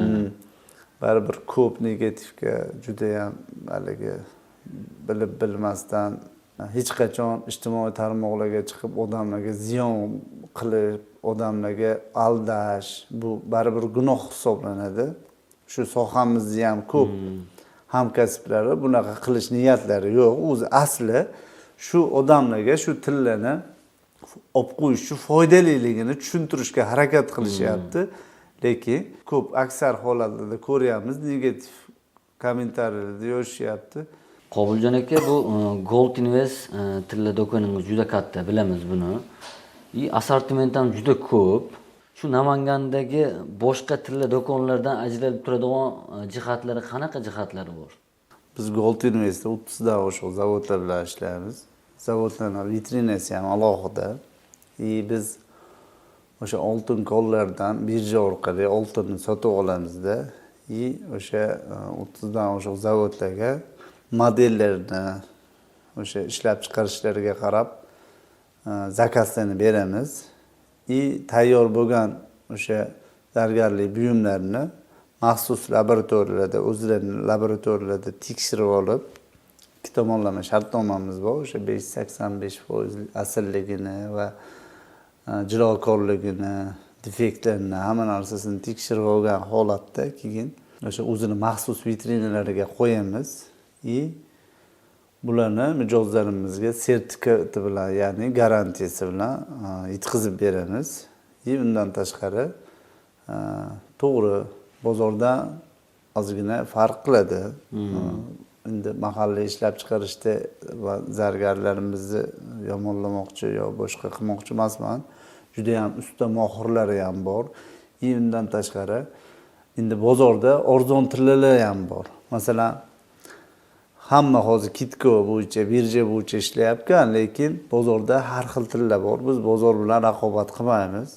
Baribir ko'p negativga judayam haligi bilib bilmasdan hech qachon ijtimoiy tarmoqlarga chiqib odamlarga ziyon qilib, odamlarga aldash, bu baribir gunoh hisoblanadi. Shu sohamizni ham ko'p hamkasblari bunaqa qilish niyatlari yo'q o'zi. Asli shu odamlarga shu tillani olib qo'yishni foydaliligini tushuntirishga harakat qilishyapti, lekin ko'p aksar holatlarda ko'ryapmiz, negativ kommentariyalarda yozishyapti. Qobiljon aka, bu Gold Invest tilla do'koningiz juda katta, bilamiz buni. И assortiment ham juda ko'p. Shu Namangandagi boshqa tilla do'konlardan ajralib turadigan jihatlari qanaqa jihatlari bor? Biz Gold Investda 30dan oshiq zavodlar bilan ishlaymiz. Zavodlarni vitrinasi ham alohida. И biz o'sha oltin konlardan birja orqali oltinni sotib olamizda и o'sha 30dan oshiq zavodlarga modellarni o'sha ishlab chiqarishlariga qarab zakazlarni beramiz и tayyor bo'lgan o'sha zargarlik buyumlarini maxsus laboratoriyalarda, o'zlarini laboratoriyalarida tekshirib olib, ikki tomonlama shartnomamiz bor, o'sha 85% aslligini va jilokorligini, defektlarini, hamma narsasini tekshirib olgan holatda keyin o'sha o'zini maxsus vitrinalariga qo'yamiz и bularni mijozlarimizga sertifikati bilan, ya'ni garantiyasi bilan yetkazib beramiz. И undan tashqari, to'g'ri, bozordan ozgina farq qiladi. Endi mahalliy ishlab chiqarishda va zargarlarimizni yomonlamoqchi yo boshqa qilmoqchi emasman. Judayam usta mohirlari ham bor. И undan tashqari endi bozorda arzon tillalar ham bor. Masalan, hamma hozir Kitko bo'yicha, birja bo'yicha ishlayapgan, lekin bozorda har xil tilla bor. Biz bozor bilan raqobat qilmaymiz.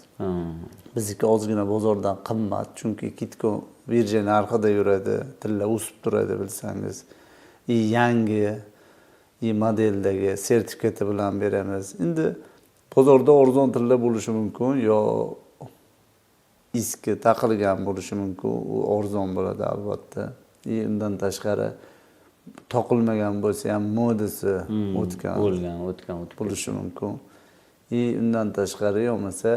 Bizniki ozgina bozordan qimmat, chunki Kitko birja narxida yuradi, tilla o'sib turadi, bilsangiz. И yangi и modeldagi sertifikati bilan beramiz. Endi bozorda arzon tilla bo'lishi mumkin yo eski taqilgan bo'lishi mumkin, u arzon bo'ladi albatta. И undan tashqari toqilmagan bo'lsa ham modasi o'tgan Bo'lgan, o'tgan, o'tib bo'lishi mumkin. И undan tashqari bo'lmasa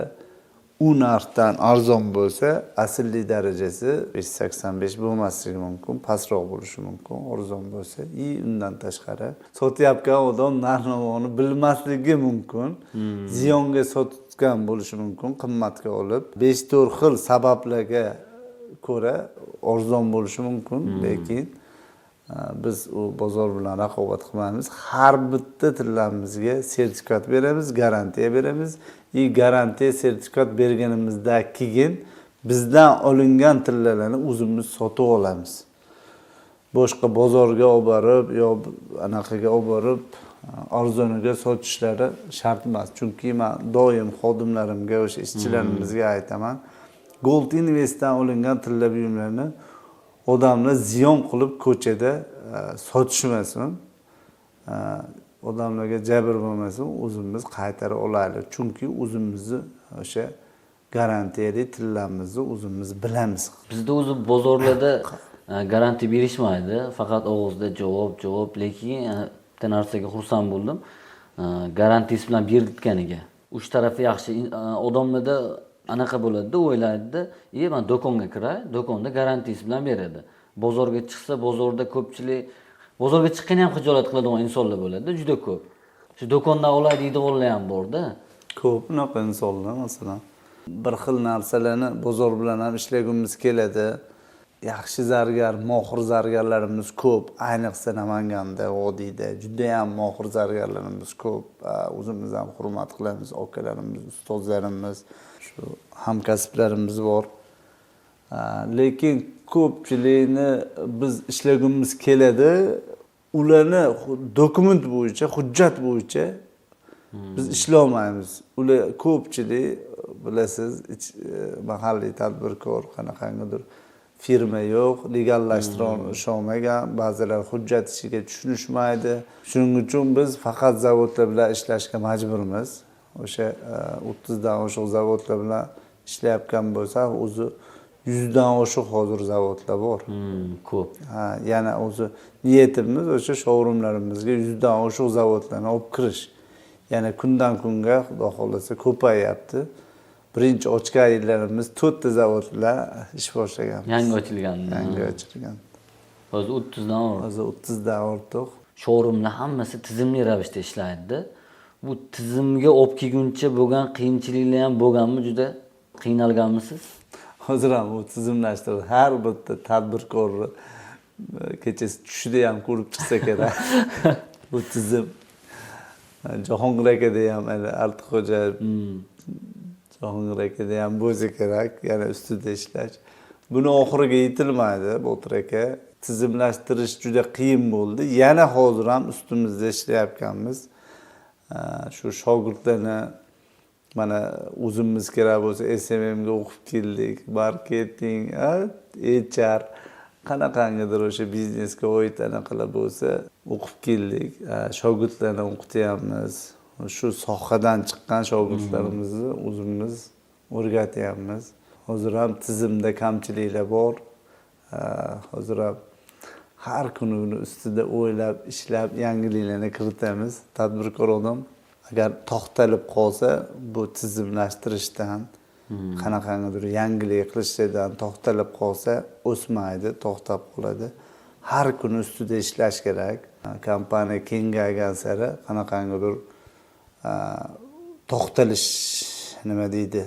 u narxdan arzon bo'lsa, asllik darajasi 5,85 bo'lmasligi mumkin, pastroq bo'lishi mumkin arzon bo'lsa. И undan tashqari sotayotgan odam narx navoni bilmasligi mumkin, ziyonga sotgan bo'lishi mumkin qimmatga olib. 5-4 xil sabablarga ko'ra arzon bo'lishi mumkin, lekin biz u bozor bilan raqobat qilmaymiz. Har bitta tillamizga sertifikat beramiz, garantiya beramiz. И garantiya sertifikat berganimizdan keyin bizdan olingan tillalarni o'zimiz sotib olamiz. Boshqa bozorga olib borib yo anaqaga olib borib arzoniga sotishlari shart emas. Chunki man doim xodimlarimga, o'sha ishchilarimizga aytaman, Gold Investdan olingan tilla buyumlarni odamlar ziyon qilib ko'chada sotishmasin, odamlarga jabr bo'lmasin, o'zimiz qaytarib olaylik. Chunki o'zimizni o'sha garantiyali tillamizni o'zimiz bilamiz. Bizda o'zi bozorlarda garantiya berishmaydi, faqat og'izda javob, javob. Lekin bitta narsaga xursand bo'ldim, garantiyasi bilan berilganiga. Uch tarafi yaxshi. Odamlarda anaqa bo'ladida, o'ylaydida, e man do'konga kiray, do'konda garantiyasi bilan beradi. Bozorga chiqsa, bozorda ko'pchilik, bozorga chiqqani ham xijolat qiladigan insonlar bo'ladida juda ko'p. Shu do'kondan olay deydiganlar ham borda. Ko'p unaqa insonlar. Masalan, bir xil narsalarni bozor bilan ham ishlagimiz keladi. Yaxshi zargar, mohir zargarlarimiz ko'p, ayniqsa Namanganda, vodiyda judayam mohir zargarlarimiz ko'p. O'zimiz ham hurmat qilamiz, akalarimiz, ustozlarimiz, shu hamkasblarimiz bor. Lekin ko'pchilikni biz ishlagimiz keladi, ularni dokument bo'yicha, hujjat bo'yicha biz ishlolmaymiz. Ular ko'pchilik, bilasiz, mahalliy tadbirkor, qanaqangidir firma yo'q, legallashtira olmagan, ba'zilar hujjat ishiga tushunishmaydi. Shuning uchun biz faqat zavodlar bilan ishlashga majburmiz. O'sha 30dan oshiq zavodlar bilan ishlayotgan bo'lsak, o'zi 100dan oshiq hozir zavodlar bor. Ko'p. Ha, yana o'zi niyatimiz o'sha showroomlarimizga 100dan oshiq zavodlarni olib kirish. Yana kundan kunga, xudo xohlasa, ko'payyapti. Birinchi ochgan yillarimiz to'rtta zavodlar ish boshlaganmiz. Yangi ochilgan. Yangi ochilgan. Hozir 30dan ortiq. Hozir 30dan ortiq. Showroomlar hammasi tizimli ravishda ishlaydida. Bu tizimga olib kelguncha bo'lgan qiyinchiliklar ham bo'lganmi? Juda qiynalganmisiz? Hozir ham u tizimlashtirib, har bitta tadbirkorni kechasi tushida ham ko'rib chiqsa kerak bu tizim. Jahongir akada ham, ana Artiqxo'ja, Jahongir akada ham bo'lsa kerak, yana ustida ishlash. Buni oxiriga yetilmaydi, Botir aka. Tizimlashtirish juda qiyin bo'ldi, yana hozir ham ustimizda ishlayotganmiz. Shu shogirdlarni mana o'zimiz kerak bo'lsa SMMga o'qib keldik, marketing, HR, qanaqangidir o'sha biznesga oid anaqalar bo'lsa o'qib keldik. Shogirdlarni o'qityapmiz, shu sohadan chiqqan shogirdlarimizni o'zimiz o'rgatyapmiz. Hozir ham tizimda kamchiliklar bor. Hozir ham har kuni uni ustida o'ylab, ishlab, yangiliklarni kiritamiz. Tadbirkor odam agar to'xtalib qolsa, bu tizimlashtirishdan, qanaqangidir yangilik qilishdan to'xtalib qolsa, o'smaydi, to'xtab qoladi. Har kuni ustida ishlash kerak. Kompaniya kengaygan sari qanaqangidir to'xtalish, nima deydi,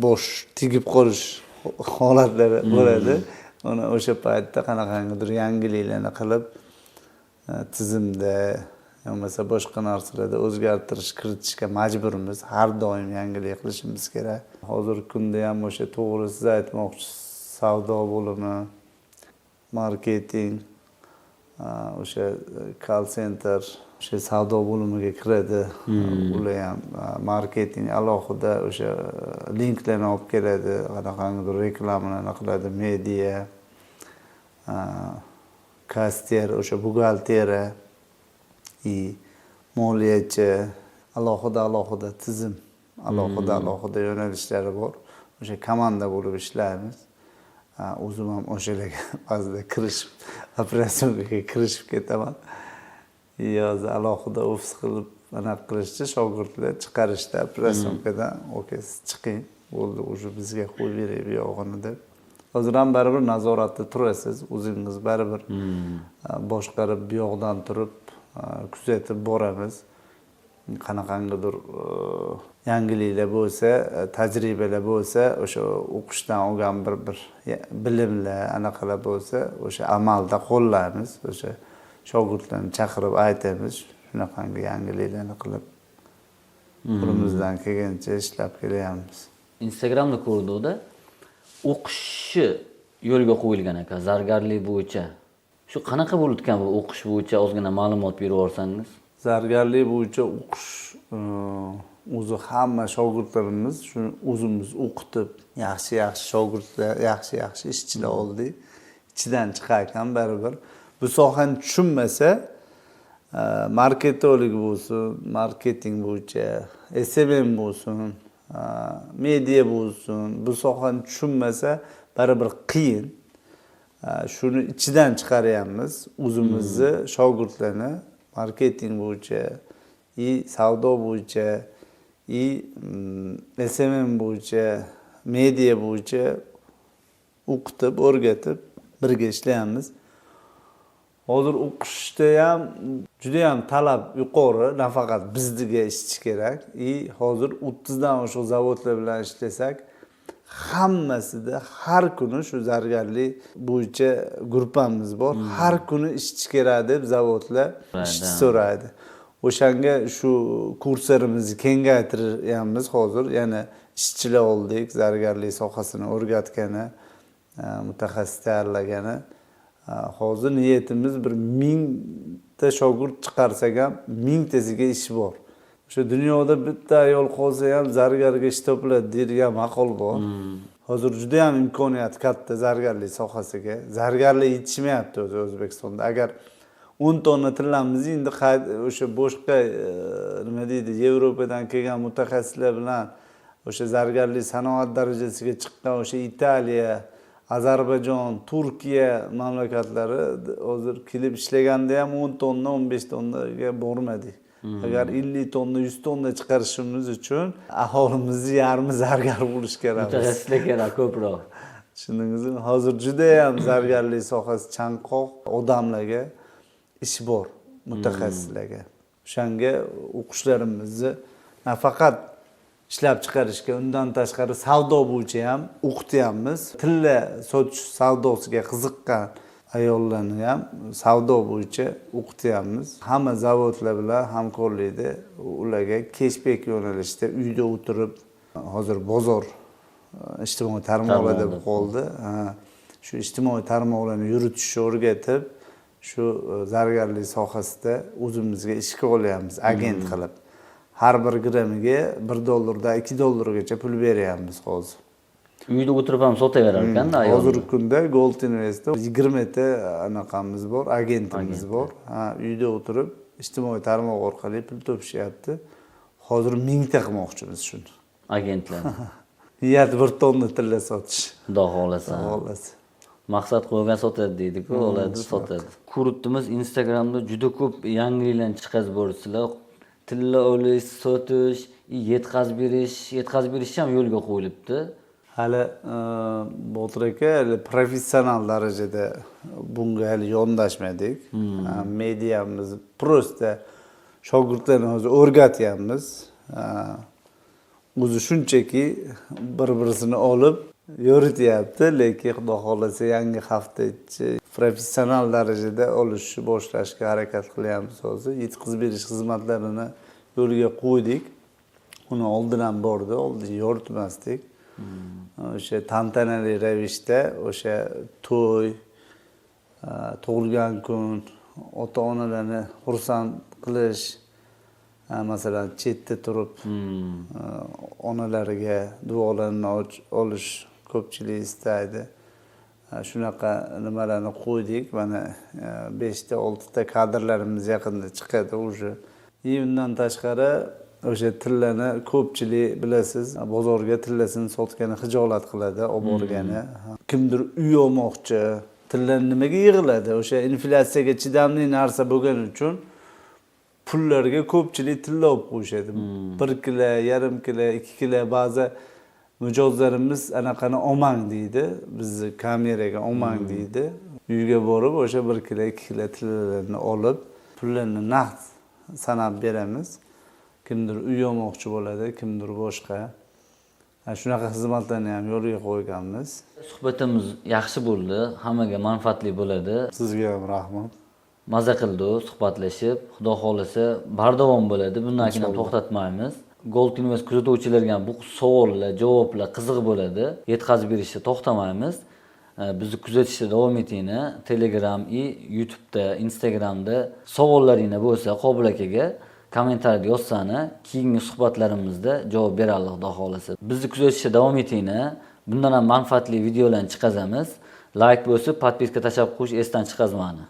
bosh tegib qolish holatlari bo'ladi. Uni o'sha paytda qanaqangidir yangiliklarni qilib Tizimda bo'lmasa boshqa narsalarda o'zgartirish kiritishga majburmiz, har doim yangilik qilishimiz kerak. Hozirgi kunda ham o'sha, to'g'ri, siz aytmoqchisiz, savdo bo'limi, marketing, o'sha call center o'sha savdo bo'limiga kiradi. Ular ham, marketing alohida o'sha linklarni olib keladi, qanaqangidir reklamalarni qiladi, media, kassir, o'sha buxgalteriya и moliyachi, alohida alohida tizim, alohida alohida yo'nalishlari bor. O'sha komanda bo'lib ishlaymiz. O'zim ham o'shalarga ba'zida kirishib, операционка ga kirishib ketaman. Yozi alohida ofis qilib anaqa qilishdi, shogirdlar chiqarishdi операционка dan. "Okey, siz chiqing, bo'ldi, уже bizga qo'yib beray bu yog'ini", deb. Hozir ham baribir nazoratda turasiz o'zingiz, baribir boshqarib, bu yoqdan turib kuzatib boramiz. Qanaqangidir yangiliklar bo'lsa, tajribalar bo'lsa, o'sha o'qishdan olgan bir bilimlar, anaqalar bo'lsa, o'sha amalda qo'llaymiz. O'sha shogirdlarni chaqirib aytamiz, shunaqangi yangiliklarni qilib, qo'limizdan kelgancha ishlab kelyapmiz. Instagramda ko'rdikda, o'qishi yo'lga qo'yilgan ekan zargarlik bo'yicha. Shu qanaqa bo'lib o'tgan bu o'qish bo'yicha, ozgina ma'lumot berib yuborsangiz. Zargarlik bo'yicha o'qish, o'zi hamma shogirdlarimiz shuni o'zimiz o'qitib, yaxshi yaxshi shogirdlar, yaxshi yaxshi ishchilar oldik. Ichidan chiqar ekan baribir bu sohani tushunmasa, marketolog bo'lsin, marketing bo'yicha, SMM bo'lsin, media bo'lsin, bu sohani tushunmasa baribir qiyin. Shuni ichidan chiqaryapmiz o'zimizni shogirdlarni, marketing bo'yicha и savdo bo'yicha и SMM bo'yicha, media bo'yicha o'qitib, o'rgatib, birga ishlayapmiz. Hozir o'qishda ham judayam talab yuqori, nafaqat bizniga ishchi kerak. И hozir 30dan oshiq zavodlar bilan ishlasak, hammasida har kuni shu zargarlik bo'yicha gruppamiz bor, har kuni ishchi kerak deb zavodlar ishchi so'raydi. O'shanga shu kurslarimizni kengaytiryapmiz. Hozir yana ishchilar oldik, zargarlik sohasini o'rgatgani, mutaxassis tayyorlagani. Hozir niyatimiz bir 1000ta shogird chiqarsak ham, 1000tasiga ish bor. O'sha "Dunyoda bitta ayol qolsa ham zargarga ish topiladi" deydigan maqol bor. Hozir judayam imkoniyat katta zargarlik sohasiga. Zargarlik yetishmayapti o'zi O'zbekistonda. Agar 10 tonna tillamiz endi o'sha boshqa, nima deydi, Yevropadan kelgan mutaxassislar bilan, o'sha zargarlik sanoat darajasiga chiqqan o'sha Italiya, Ozarbayjon, Turkiya mamlakatlari hozir kelib ishlaganda ham 10 tonna, 15 tonnaga bormadik. Agar 50 tonna, 100 tonna chiqarishimiz uchun aholimizni yarmi zargar bo'lishi kerak. Mutaxassislar kerak ko'proq. Tushundingizmi? Hozir judayam zargarlik sohasi chanqoq, odamlarga ish bor, mutaxassislarga. O'shanga o'qishlarimizni nafaqat ishlab chiqarishga, undan tashqari savdo bo'yicha ham o'qityapmiz. Tilla sotish savdosiga qiziqqan ayollarni ham savdo bo'yicha o'qityapmiz. Hamma zavodlar bilan hamkorlikda ularga keshbek yo'nalishida uyda o'tirib, hozir bozor ijtimoiy tarmoqlarda Tarmoqda. qoldi. Ha, shu ijtimoiy tarmoqlarni yuritishni o'rgatib, shu zargarlik sohasida o'zimizga ishga olyapmiz agent qilib. Har bir grammiga 1 dollardan 2 dollargacha pul beryapmiz hozir. Uyda o'tirib ham sotaverar ekanda ayollar. Hozirgi kunda Gold Investda 20ta anaqamiz bor, agentimiz bor. Ha, uyda o'tirib ijtimoiy tarmoq orqali pul topishyapti. Hozir 1000ta qilmoqchimiz shuni. Agentlar. Niyat 1 tonna tilla sotish. Xudo xohlasa. Xohlasa. Maqsad qo'ygan sotadi deydi-ku, oladi, sotadi. Ko'ribdimiz, Instagramda juda ko'p yangiliklarni chiqazib borsizlar. Tilla olish, sotish, yetkazib berish, yetkazib berish ham yo'lga qo'yilibdi. Hali, Botir aka, hali professional darajada bunga hali yondashmadik. Mediamiz просто shogirdlarni hozir o'rgatyapmiz. O'zi shunchaki bir birisini olib yurityapti, lekin xudo xohlasa, yangi hafta ichi professional darajada Professional darajada olishni boshlashga harakat qilyapmiz hozir. Yetkazib berish xizmatlarini yo'lga qo'ydik. Uni oldin ham bordi, oldin yoritmasdik. O'sha tantanali ravishda o'sha to'y, tug'ilgan kun, ota onalarni xursand qilish, masalan, chetda turib onalariga duolarini olish ko'pchilik istaydi. Shunaqa nimalarni qo'ydik. Mana 5 ta, 6 ta kadrlarimiz yaqinda chiqadi уже. И undan tashqari o'sha tillani ko'pchilik, bilasiz, bozorga tillasini sotgani hijolat qiladi olib borgani. Kimdir uy olmoqchi, tillani nimaga yig'iladi? O'sha inflyatsiyaga chidamli narsa bo'lgani uchun pullarga ko'pchilik tilla olib qo'yishadi. 1 kilo, yarim kilo, 2 kilo. Ba'zi mijozlarimiz anaqani olmang deydi, bizni kameraga olmang deydi. Uyga borib o'sha 1 kilo, 2 kilo tillalarni olib, pullarni naqd sanab beramiz. Kimdir uy olmoqchi bo'ladi, kimdir boshqa. Shunaqa xizmatlarni ham yo'lga qo'yganmiz. Suhbatimiz yaxshi bo'ldi, hammaga manfaatli bo'ladi. Sizga ham rahmat. Maza qildi suhbatlashib. Xudo xohlasa, bardavom bo'ladi, bundan keyin ham to'xtatmaymiz. Gold Invest kuzatuvchilarga ham bu savollar, javoblar qiziq bo'ladi, yetkazib berishda to'xtamaymiz. Bizni kuzatishda davom etinglar. Telegram и YouTubeda, Instagramda savollaringlar bo'lsa, Qobil akaga kommentariyada yozsani, keyingi suhbatlarimizda javob beradi, xudo xohlasa. Bizni kuzatishda davom etinglar, bundan ham manfaatli videolarni chiqazamiz. Layk bo'lsa, подписка tashlab qo'yish esdan chiqazmani.